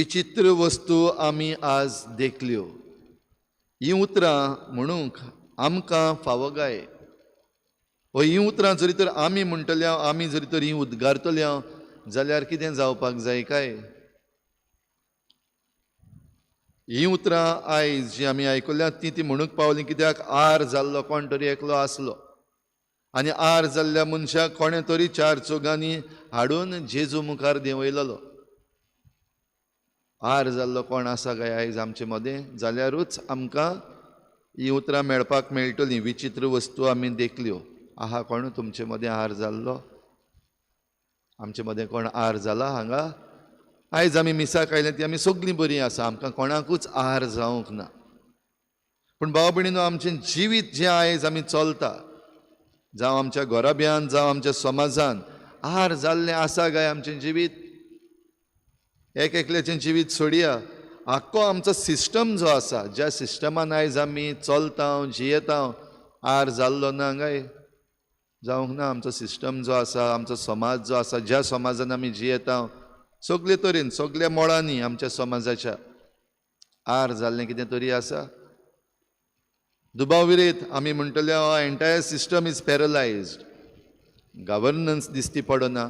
विचित्र वस्तू आमी आज देखल्यो. हीं उतरां म्हणूंक आमकां फावो गाय? व हीं उतरां जरी तर आमी म्हणटल्या, आमी जरी तर हीं उद्गारतल्या जाल्यार कितें जावपाक जाय काय? हीं उतरां आयज जीं आमी आयकल्या तीं ती म्हणूंक पावलीं कित्याक आर जाल्लो कोण तरी एकलो आसलो आनी आर जाल्ल्या मनशाक कोणें तरी चार चौगांनी हाडून जेजू मुखार देंवयलेलो. आर जाल्लो कोण आसा काय आयज आमचे मदें जाल्यारूच आमकां हीं उतरां मेळपाक मेळटलीं. विचित्र वस्तू आमी देखल्यो. आहा कोण तुमचे मदें आर जाल्लो? आमचे मदें कोण आर जाला हांगा? आयज आमी मिसाक आयल्या ती आमी सगळीं बरीं आसा, आमकां कोणाकूच आर जावंक ना. पूण भाव भयणीनो, आमचें जिवीत जें आयज आमी चलता, जावं आमच्या घराब्यान जावं आमच्या समाजान, आर जाल्लें आसा काय आमचें जिवीत? एक एकल्याचें जिवीत सोडया, आख्खो आमचो सिस्टम जो आसा, ज्या सिस्टमान आयज आमी चलता जियेता, आर जाल्लो ना काय? जावंक ना. आमचो सिस्टम जो आसा, आमचो समाज जो आसा, ज्या समाजान आमी जियेता, सगळे तरेन सगल्या मळांनी आमच्या समाजाच्या आर जाल्लें कितें तरी आसा. दुबाव विरेत आमी म्हणटले एंटायर सिस्टम is पॅरलायज्ड. गवर्नन्स दिसती पडना,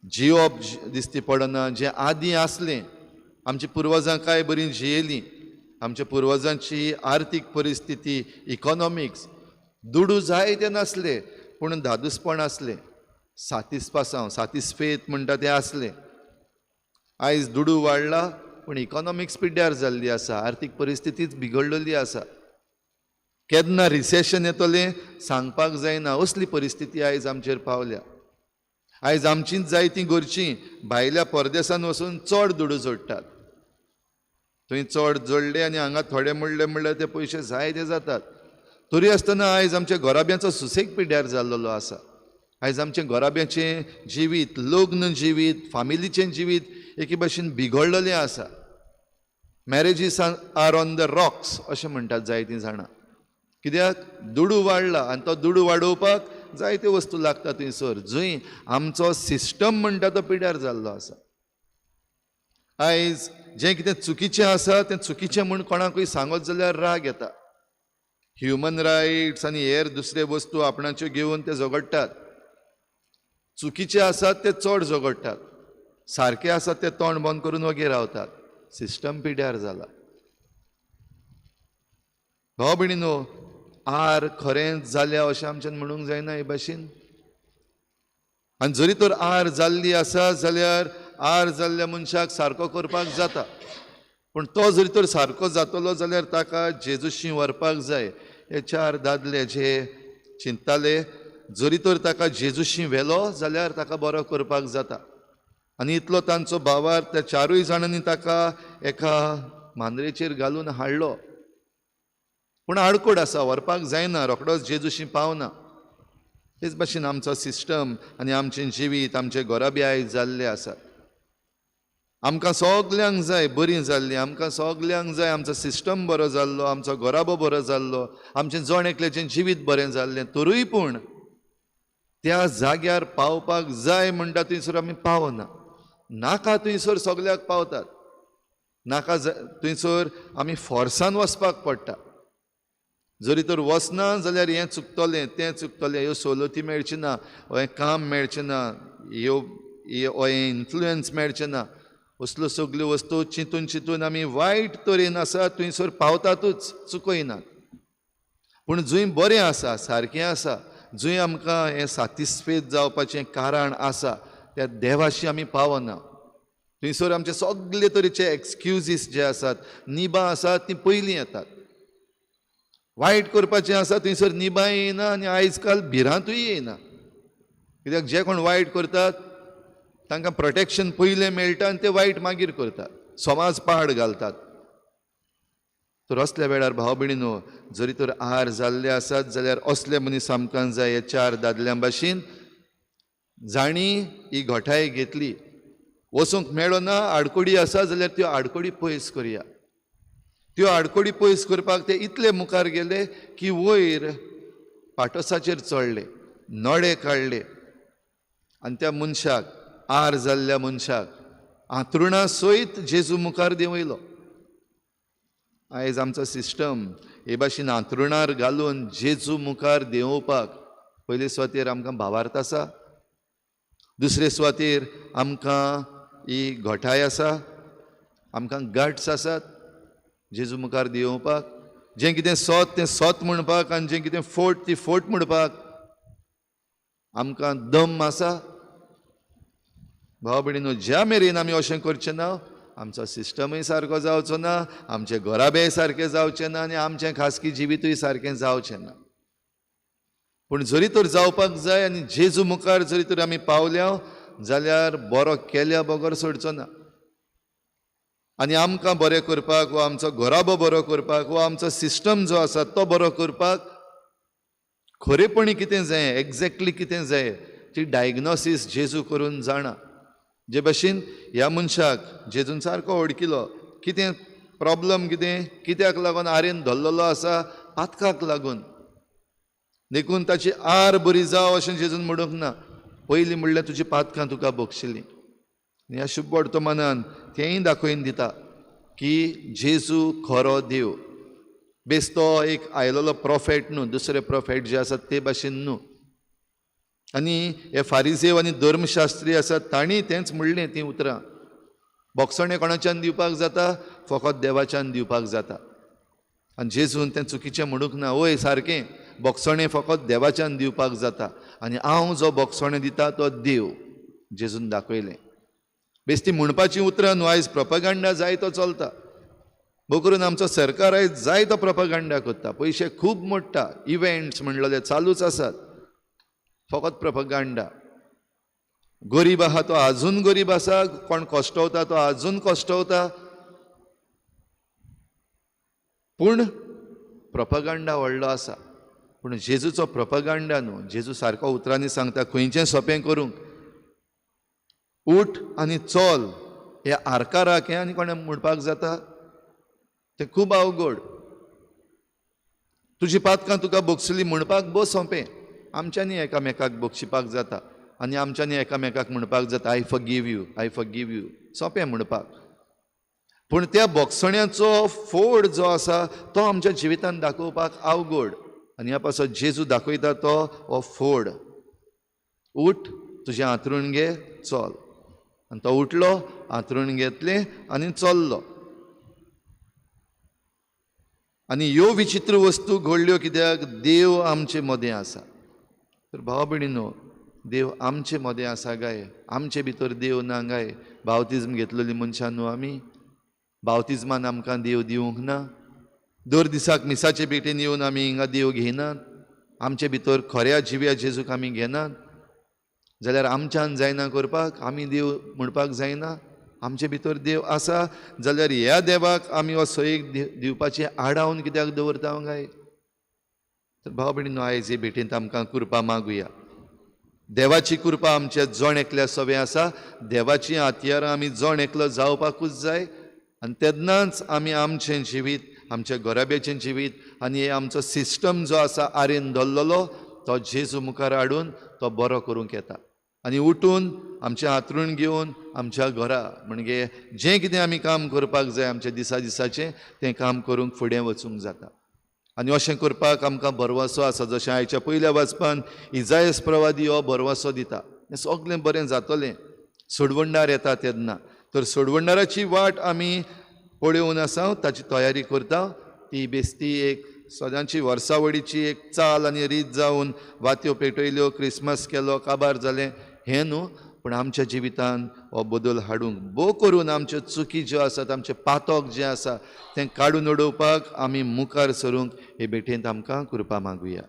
जियोप दिसती पडना. जें आदीं आसलें, आमची पुर्वजां काय बरीं जियेलीं, आमच्या पुर्वजांची आर्थीक परिस्थिती, इकॉनॉमिक्स, दुडू जाय ते नासले पूण धादोसपण आसलें, सातीस पासांव सातीसफेत म्हणटा तें आसलें. आयज दुडू वाडला पूण इकॉनॉमिक्स पिड्ड्यार जाल्ली आसा, आर्थीक परिस्थितीच बिगडलेली आसा. केन्ना रिसेशन येतलें सांगपाक जायना, असली परिस्थिती आयज आमचेर पावल्या. आयज आमचींच जायतीं घरचीं भायल्या परदेसान वचून चड दुडू जोडटात. थंय चड जोडले आनी हांगा थोडे म्हणले म्हणल्यार ते पयशे जायते जातात. तरी आसतना आयज आमच्या घराब्यांचो सुसेग पिड्ड्यार जाल्लो आसा. आयज आमचें घराब्याचें जिवीत, लग्न जिवीत, फामिलीचें जिवीत एके भाशेन बिगडलेलें आसा. Marriages are on the rocks अशें म्हणटात जायतीं जाणां. कित्याक दुडू वाडला आनी तो दुडू वाडोवपाक जायत्यो वस्तू लागता थंयसर, जंय आमचो सिस्टम म्हणटा तो पिड्ड्यार जाल्लो आसा. आयज जें कितें चुकीचें आसा तें चुकीचें म्हूण कोणाकूय सांगत जाल्यार राग येता. ह्युमन रायट्स आनी हेर दुसरे वस्तू आपणाच्यो घेवन ते झगडटात. चुकीचे आसात ते चड झगडटात, सारके आसात ते तोंड बंद करून वगेर रावतात. सिस्टम पिड्ड्यार जाला. भाव भयणीनो, आर खरेंच जाल्या अशें आमच्यान म्हणूंक जायना हे भाशेन. आनी जरी तर आर जाल्ली आसा जाल्यार आर जाल्ल्या मनशाक सारको करपाक जाता, पूण तो जरी तर सारको जातलो जाल्यार ताका जेजूशी व्हरपाक जाय. हे चार दादले जे चिंतताले जरी तर ताका जेजूशी व्हेलो जाल्यार ताका बरो करपाक जाता. आनी इतलो तांचो भावार त्या चारूय जाणांनी ताका एका मांद्रेचेर घालून हाडलो. पूण आडकोड आसा, व्हरपाक जायना, रोखडोच जेजूशी पावना. तेच भाशेन आमचो सिस्टम आनी आमचें जिवीत, आमचे घराबे आयज जाल्ले आसात. आमकां सगल्यांक जाय बरीं जाल्लीं, आमकां सगल्यांक जाय आमचो सिस्टम बरो जाल्लो, आमचो घराबो बरो जाल्लो, आमचें जण एकल्याचें जिवीत बरें जाल्लें. तरूय पूण त्या जाग्यार पावपाक जाय म्हणटा थंयसर आमी पावना. नाका थंयसर सगल्याक पावतात, नाका थंयसर आमी फोर्सान वचपाक पडटा. जरी तर वचना जाल्यार हें चुकतलें, तें चुकतलें, ह्यो सवलती मेळची ना, हें काम मेळचें ना, ह्यो हें इन्फ्लुयन्स मेळचें ना. असल्यो सगल्यो वस्तू चिंतून चिंतून आमी वायट तरेन आसा थंयसर पावतातूच, चुकयनात. पूण जंय बरें आसा, सारकें आसा, जंय आमकां हें सातिस्फेद जावपाचें कारण आसा त्या देवाशी आमी पावना. थंयसर आमचे सगळे तरेचे एक्सक्युजीस जे आसात, निबां आसात, तीं पयलीं येतात. वायट करपाचें आसा थंयसर निबांय येना आनी आयज काल भिरांतूय येना. कित्याक जे कोण वायट करतात तांकां प्रोटेक्शन पयलें मेळटा आनी ते वायट मागीर करतात, समाज पाड घालतात. तर असल्या वेळार भाव भयणीनो, जरी तर आर जाल्ले आसात जाल्यार असले मनीस आमकां जाय. हे चार दादल्यां भाशेन जांणी ही घटाय घेतली, वचूंक मेळना, आडकोडी आसा जाल्यार त्यो आडकोडी पयस करया. त्यो आडकोडी पयस करपाक ते इतले मुखार गेले की वयर पाटोसाचेर चडले, नडे काडले आनी त्या मनशाक, आर जाल्ल्या मनशाक आंतरुणा सयत जेजू मुखार देंवयलो. आयज आमचो सिस्टम हे भाशेन आंतरुणार घालून जेजू मुखार देंवोवपाक पयले सुवातेर आमकां भावार्थ आसा, दुसरे सुवातेर आमकां ही घटाय आसा, आमकां गाट्स आसात जेजू मुखार देंवोवपाक. जें कितें सोत तें सोत म्हणपाक आनी जें कितें फोट ती फोट म्हणपाक आमकां दम आसा. भाव भयणीनो, ज्या मेरेन आमी अशें करचें ना, आमचो सिस्टमूय सारको जावचो ना, आमचे घराबेय सारके जावचें ना आनी आमचें खासगी जिवितूय सारकें जावचें ना. पूण जरी तर जावपाक जाय आनी जेजू मुखार जरी तर आमी पावल्या जाल्यार बरो केल्या बगर सोडचो ना. आनी आमकां बरें करपाक वा आमचो घराबो बरो करपाक वा आमचो सिस्टम जो आसा तो बरो करपाक खरेपणी कितें जाय, एग्जॅक्टली कितें जाय ती डायग्नोसीस जेजू करून जाणा. जे भाशेन ह्या मनशाक जेजून सारको वळखिलो, कितें प्रॉब्लम, कितें कित्याक लागून आरेन धरलेलो आसा, पातकाक लागून. देखून ताची आर बरी जावं अशें जेजून म्हणूंक ना, पयलीं म्हणल्यार तुजी पातकां तुका बक्षिलीं. आनी ह्या शुभ वर्तमानान तेंय दाखोवन दिता की जेजू खरो देव, बेस तो एक आयलेलो प्रोफेट न्हू, दुसरे प्रोफेट जे आसात ते भाशेन न्हू. आनी हे फारिजेव आनी धर्मशास्त्री आसात तांणी तेंच म्हणलें तीं उतरां, बोगसणें कोणाच्यान दिवपाक जाता, फकत देवाच्यान दिवपाक जाता. आनी जेजून तें चुकीचें म्हणूंक ना, वय सारकें बोगसणें फकत देवाच्यान दिवपाक जाता आनी हांव जो बोगसणें दिता तो देव, जेजून दाखयलें. बेस्ती म्हणपाचीं उतरां न्हू, आयज प्रोपगांडा जायतो चलता, भोव करून आमचो सरकार आयज जायतो प्रोपगांडा करता, पयशे खूब मोडटा, इव्हेंट्स म्हणलेले चालूच आसात, फकत प्रोपगांडा. गरीब आहा तो आजून गरीब आसा, कोण कश्टवता तो आजून कश्टवता, पूण प्रोपगांडा व्हडलो आसा. पूण जेजूचो प्रोपगांडा न्हू, जेजू सारको उतरांनी सांगता खंयचें सोंपें करूंक, उठ आनी चल हे आरकाराक हें आनी कोणें म्हणपाक जाता, तें खूब अवघड. तुजी पातकां तुका बक्षिली म्हणपाक भोव सोंपें, आमच्यांनी एकामेकाक बक्षिपाक जाता आनी आमच्यांनी एकामेकाक म्हणपाक जाता I forgive you, I forgive you, सोंपें म्हणपाक. पूण त्या बक्षण्याचो फोड जो आसा तो आमच्या जिवितान दाखोवपाक अवघड. आनी ह्या पासत जेजू दाखयता तो हो फोड, उठ तुजें हांतरूण घे चल. आनी तो उठलो, हांतरूण घेतलें आनी चल्लो. आनी ह्यो विचित्र वस्तू घडल्यो कित्याक, देव आमचे मदें आसा. तर भाव भयणीनो, देव आमचे मदें आसा काय, आमचे भितर देव ना काय? बावतिज्म घेतलेली मनशां न्हू आमी, बावतिज्मान आमकां देव दिवंक ना. दर दिसाक मिसाचे भेटेन येवन आमी हिंगा देव घेयनात, आमचे भितर खऱ्या जिव्या जेजूक आमी घेनात जाल्यार आमच्यान जायना करपाक, आमी देव म्हणपाक जायना. आमचे भितर देव आसा जाल्यार ह्या देवाक आमी हो सयेक दिवपाची आडावन कित्याक दवरता काय? तर भाव भयणीनो, आयज हे भेटेंत आमकां कृपा मागुया. देवाची कृपा आमच्या जण एकल्या सवें आसा, देवाची हत्यारां आमी जण एकलो जावपाकूच जाय. आनी तेन्नाच आमी आमचें जिवीत, आमच्या घराब्याचें जिवीत आनी हे आमचो सिस्टम जो आसा आरेन धरलेलो तो जेजू मुखार हाडून तो बरो करूंक येता. आनी उठून आमचें हांतरूण घेवन आमच्या घरा म्हणजे जें कितें आमी काम करपाक जाय आमच्या दिसा दिसाचें तें काम करूंक फुडें वचूंक जाता. आनी अशें करपाक आमकां भरवंसो आसा, जशें आयच्या पयल्या वाचपान इजायस प्रवादी हो भरवंसो दिता, हें सगळें बरें जातलें सोडवणदार येता तेन्ना. तर सोडवणदाराची वाट आमी पळोवन आसा, ताची तयारी करता. ती बेस्ती एक सदांची वर्सावळीची एक चाल आनी रीत जावन वात्यो पेटयल्यो, क्रिसमस केलो, काबार जालें हें न्हू, पूण आमच्या जिवितान हो बदल हाडूंक भोव करून आमच्यो चुकी ज्यो आसात, आमचें पातक जें आसा तें काडून उडोवपाक आमी मुखार सरूंक हे भेटेंत आमकां कृपा मागुया.